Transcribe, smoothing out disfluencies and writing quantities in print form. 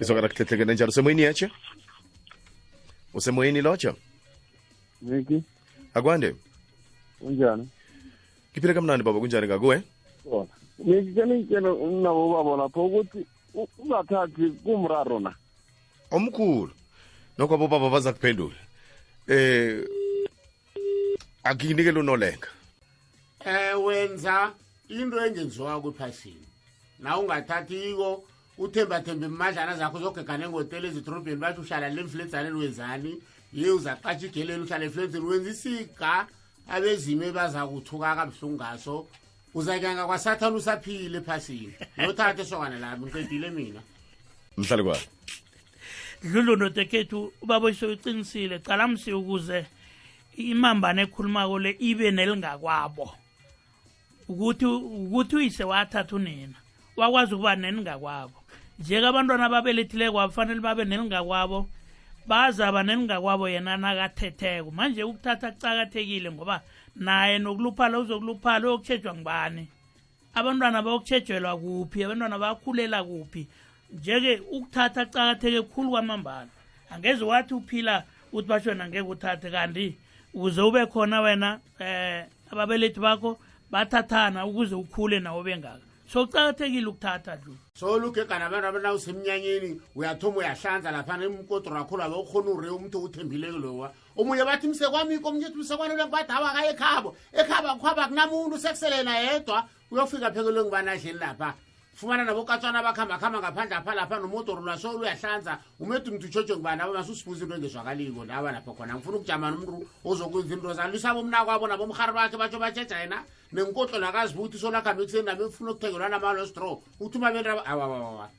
Izwakala kuhlehlekene njalo. Semoyini yetshe, usemoyini, lotsha. Niki. Akwande. Kunjani? Ngiphile kamnandi baba, kunjani ngakuwe? Khona. Niki, ke ningitshele unabo baba lapho ukuthi ungathathi kumraro na? Omkhulu. Nokho abobaba baza kuphendula. Akuyinikele unolenga. Wenza into engenziwa kwiphasini na ungathathiko, uthembathemba imadlana zakho zogegane ngehotela ezidrobheni, bathi uhlala le mfledzaneni wenzani, ye uzaqatsha igeleni uhlala efledzeni, wenza isiga abezimo bazakuthuka kabuhlungu ngaso, uzakyanga kwasathana usaphile ephasini. Nothatha esokana lami, ngiqedile mina. Mhlali kwayo. Dlulu nodekhethu, ubaba uqinisile. Cala msi, ukuze imambane ekhulumako le ibe nelingakwabo, ukuthi uyise wathatha unina, wakwazi ukuba nelingakwabo. Njeke abantwana ababelethileko abafanele babe nelingakwabo, bazaba nelingakwabo yena nakathetheko. Manje ukuthatha kucakathekile ngoba naye nokuluphala uzokuluphala, uyokutshejwa ngubani? Abantwana bayokutshejwelwa kuphi? Abantwana bakhulela kuphi? Njeke ukuthatha kucakatheke khulu kwamambala. Angeze wathi uphila uthi basho wena ngeke uthathe, kanti ukuze ube khona wena, ababelethi bakho bathathana ukuze ukhule nawo bengaka. So kucakathekile ukuthatha, Dlu. So lugegana abantu abana usemnyanyeni, uyathoma uyahlanza laphana imkodro wakho laba ukhona ure umuntu uthembileko lowa. Omunye bathi msekwami, omunye uthi msekwane, bathi awa kaye ekhabo, ekhabo akhwaba akunamuntu, sekusele na yedwa. Uyofika phekelwe ngubani adleni lapha? Fumana nabokatswana bakhamba khamba ngaphandle apha lapha nomodoro lwaso uyahlanza umedu mntu utshotshwe ngubani? Aba masusibuza into engezwakaliko nawa lapha khona. Ngifuna ukujama nomntu ozokwenza into zalwisabo umnakwabo nabomrhari bakhe, batsho batsheja yena nenkotlo nakazibuthi solakhambe ekuseni nami mfuna ukuthengelwa namalo straw uthi umabenra awawawawa.